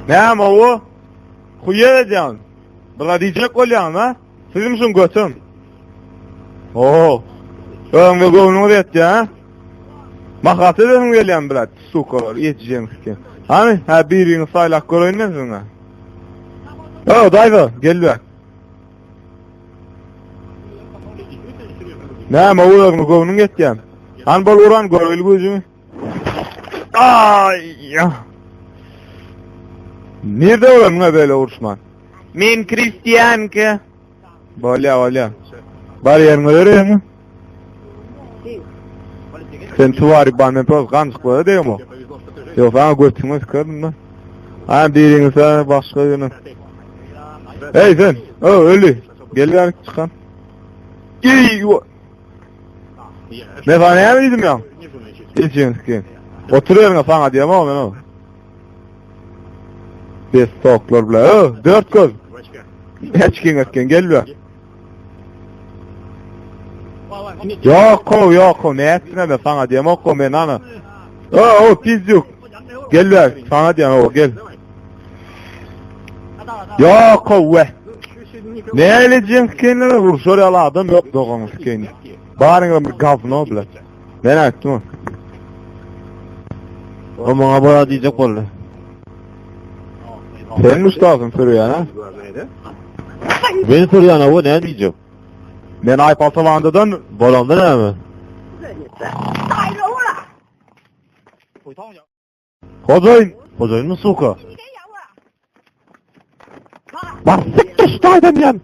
Näme o? Huýa edýän. Bula diýjek bolýaň, ha? Sizim şuň götüm. Oo. Öňde göwnüňiz ýetýär, ha? Mahaty edesiň gelýän brat, sukalar, ýetjeň sikin. Hany, ha biriňi saýlap göreýin men siziňe. O, daýza, gel bäk. Näme o özüňe göwnüň ýetýän? Hany bol uran göreýli güýjüňi. Ay! Nirde öwrendiň beýle uruşman? Men kristianka. Bolýa, bolýa. Bar ýeriňe ýöreýäňmi? Sen tuwary ban men prost ganjyklara degem o. Ýok, saňa götüňe sykaryn da. Ha biriňi sen başga ýöne. Hey sen, o öli. Gel bärik çykan. Ey, Men sana näme diýdim ýa? Geçiň ki. Otur ýeriňe saňa diýem o men o. Bes toklar bilen. Ö, dört göz. Hiç etken gel be. Ýok, o, ýok, o, ne etsin men saňa diýem o men ana. O, o, pizjuk. Gel be, saňa diýem o, gel. Ýok, o, we. Näle jeňs kenlere urşar ýaly adam ýok dogaňyz keni. Baryňyzam bir gawno bile. Men aýtdym. O maňa bora diýjek boldy. Sen muşdasyň sürýän ha? Men sürýän o näme diýjek? Men Aýpaltabandadan Bolanda näme? Hojaýyn. Hojaýynmy suka? Bassyk düşdi aýdan ýan.